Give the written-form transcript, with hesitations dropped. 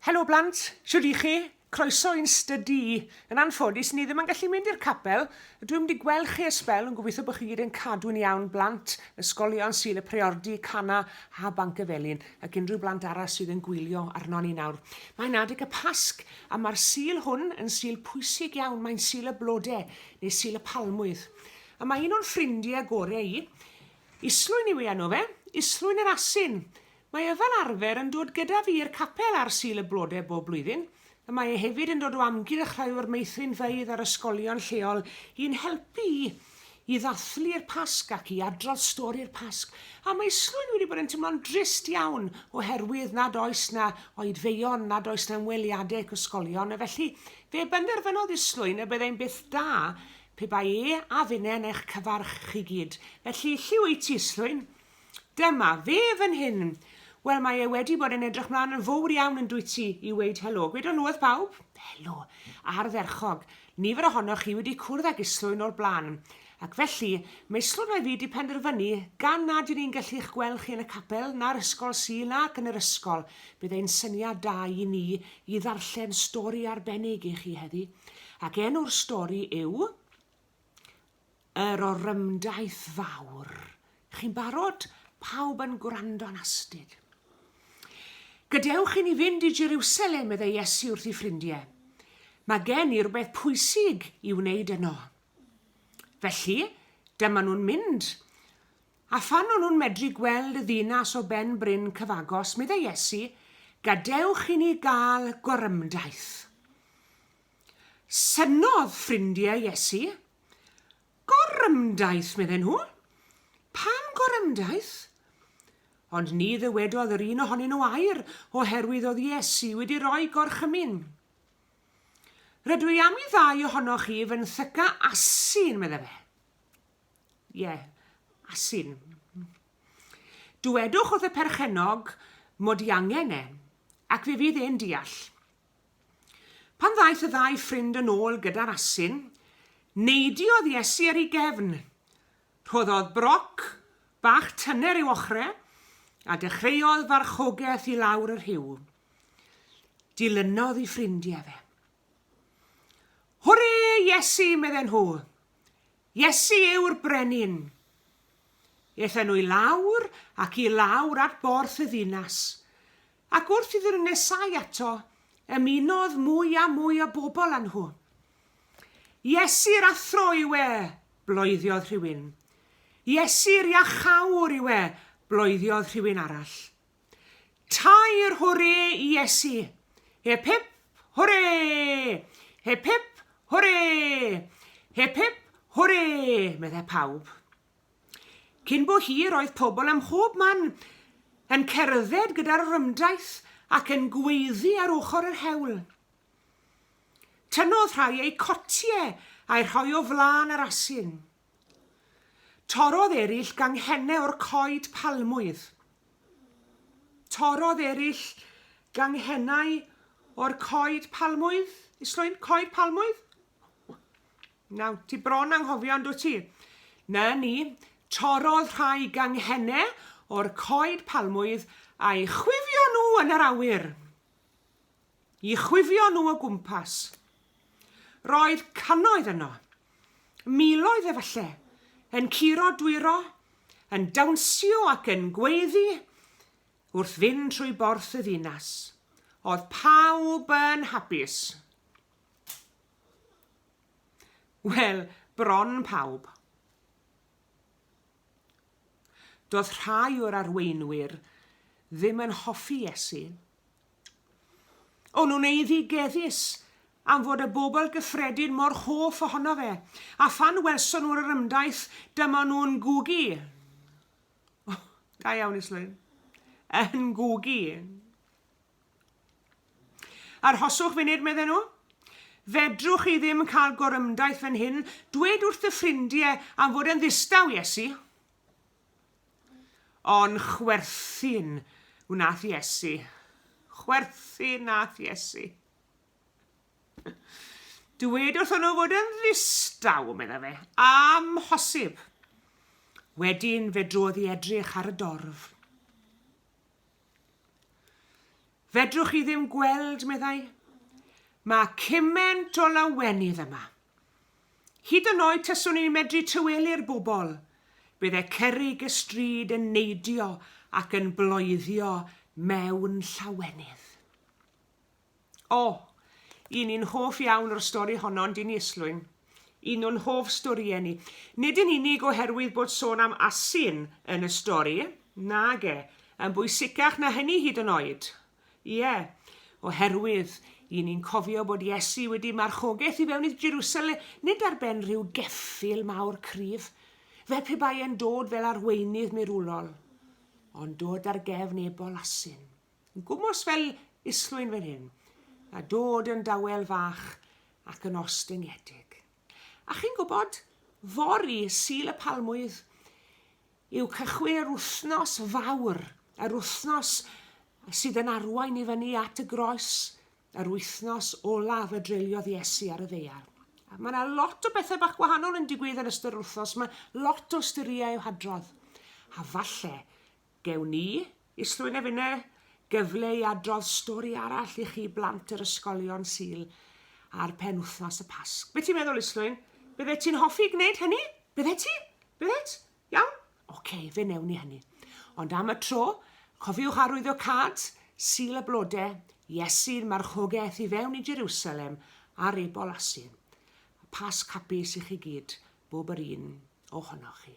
Helo blant, shwd i chi? Croeso i'n stydi i. Yn anffodus, ni ddim yn gallu mynd i'r capel. Dwi'm di gweld chi ers sbel, yn gobeithio bod chi gyd yn cadw'n iawn blant, ysgolion, Sul y Priordy, Cana a Banc y Felin, ac unrhyw blant arall sydd yn gwylio arnon ni nawr. Mae'n adeg y Pasg, a mae'r Sul hwn yn Sul pwysig iawn, mae'n Sul y Blode, neu Sul y Palmwydd. A mae un o'n ffrindiau gorau i, Islwyn yw ei enw fe, Islwyn yr Asyn. Mae e fel arfer yn dod gyda fi i'r capel ar Sul y Blode bob blwyddyn, a mae e hefyd yn dod o amgylch rhai o'r meithrinfeydd a'r ysgolion lleol i'n helpu i i ddathlu'r Pasg ac i adrodd stori'r Pasg. A mae Islwyn wedi bod yn teimlo'n drist iawn oherwydd nad oes 'na oedfeuon, nad oes 'na ymweliadau ac ysgolion, a felly fe benderfynodd Islwyn y byddai'n beth da pe bai e a finne yn eich cyfarch chi gyd. Felly, lle wyt ti, Islwyn? Dyma fe fan hyn. Wel, mae e wedi bod yn edrych mlaen yn fowr iawn yn dwyt ti i weud helo. Gweud helo wrth bawb. Helo. Ardderchog. Nifer ohonoch chi wedi cwrdd ag Islwyn o'r blaen. Ac felly, mae Islwyn a fi wedi penderfynu, gan nad y'n ni'n gallu'ch gweld chi yn y capel, na'r ysgol Sul, nac yn yr ysgol, bydd e'n syniad da i ni i ddarllen stori arbennig i chi heddi. Ac enw'r stori yw... Yr orymdaith fawr. Chi'n barod? Pawb yn gwrando'n astud. Gadewch i ni fynd i Jeriwsalem, meddai Iesu wrth ei ffrindiau. Mae gen i rywbeth pwysig i wneud yno. Felly, dyma nhw'n mynd. A phan o'n nhw'n medru gweld y ddinas o ben bryn cyfagos, meddai Iesu, gadewch i ni gael gorymdaith. Synnodd ffrindiau Iesu. Gorymdaith, medden nhw. Pam gorymdaith? Ond ni ddywedodd yr un ohonyn nhw air, oherwydd oedd Iesu wedi rhoi gorchymyn. Rydw i am i ddau ohonoch chi fenthyca asyn, medde fe. Ie, asyn. Dywedwch wrth y perchennog mod i angen e, ac fe fydd e'n deall. Pan ddaeth y ddau ffrind yn ôl gyda'r asyn, neidiodd Iesu ar ei gefn. Rhoddodd broc bach tyner i'w ochre, a dechreuodd farchogaeth i lawr y rhiw. Dilynodd ei ffrindiau fe. Hwrê, Iesu, medden nhw. Iesu yw'r brenin. Aethon nhw i lawr ac i lawr at borth y ddinas, Ac wrth iddyn nhw nesáu ato, ymunodd mwy a mwy o bobl â nhw. Iesu'r Athro yw e! bloeddiodd rhywun. Iesu'r Iachawr yw e! bloeddiodd rhywun arall. Tair hwrê i Iesu! Hip hip hwrê! Hip hip hwrê! Hip hip hwrê! meddai pawb. Cyn bo hir roedd pobl ym mhob man yn cerdded gyda'r orymdaith ac yn gweiddi ar ochr yr hewl. Tynnodd rhai eu cotiau a'u rhoi o flaen yr asyn. Torrodd eraill ganghennau o'r coed palmwydd. Torrodd eraill ganghennau o'r coed palmwydd. Islwyn, coed palmwydd? Nawr, ti bron anghofio, yn dwyt ti? Na ni, torrodd rhai ganghennau o'r coed palmwydd a'u chwifio nhw yn yr awyr. I chwifio nhw o gwmpas. Roedd cannoedd yno, miloedd efalle, yn curo dwyro, yn dawnsio ac yn gweiddi wrth fynd trwy borth y ddinas. Oedd pawb yn hapus. Wel, bron pawb. Doedd rhai o'r arweinwyr ddim yn hoffi Iesu. O'n nhw'n eiddigeddus am fod y bobl gyffredin mor hoff ohono fe, a phan welson nhw'r orymdaith, dyma nhw'n gwgu. Oh, da iawn, Islwyn. Yn gwgu. Arhoswch funud, medden nhw. Fedrwch chi ddim cael gorymdaith fan hyn, dwed wrth dy ffrindiau am fod yn ddistaw, Iesu. Ond chwerthin wnaeth Iesu. Chwerthin nath Iesu. Dwed wrthon nhw fod yn ddistaw, medda fe. Amhosib. Wedyn fe drodd i edrych ar y dorf. Fedrwch chi ddim gweld, meddai. Mae cyment o lawenydd yma. Hyd yn oed taswn i'n medru tywelu'r bobl, bydde cerrig y stryd yn neidio ac yn bloeddio mewn llawenydd. O, i ni'n hoff iawn o'r stori honno, ond i ni Islwyn. Un o'n hoff storïau ni. Nid yn unig oherwydd bod sôn am asyn yn y stori, nage, yn bwysicach na hynny hyd yn oed. Ie, oherwydd i ni'n cofio bod Iesu wedi marchogaeth i fewn i Jerusalem, nid ar ben rhyw geffyl mawr cryf, fel pe bai e'n dod fel arweinydd mirwlol, ond dod ar gefn ebol asyn. Yn gwmws fel islwyn fan hyn, a dod yn dawel fach ac yn ostyngedig. A chi'n gwybod, fory, Sul y Palmwydd, yw cychwyn yr wythnos fawr, yr wythnos sydd yn arwain i fyny at y groes, yr wythnos olaf y dreuliodd Iesu ar y ddaear. A mae yna lot o bethau bach gwahanol yn digwydd yn ystod yr wythnos, mae lot o storïau i'w hadrodd. A falle Gewn ni, Islwyn a finne, gyfle i adrodd stori arall i chi blant yr ysgolion Sul ar penwythnos y Pasg. Be ti'n meddwl, Islwyn? Byddet ti'n hoffi gwneud hynny? Byddet ti? Byddet? Iawn? Oce, fe wnewn ni hynny. Ond am y tro, cofiwch arwyddo cad, Sul y Blode, Iesu'n marchogaeth i fewn i Jerusalem ar ebol asyn. Pasg hapus i chi gyd, bob yr un ohonoch chi.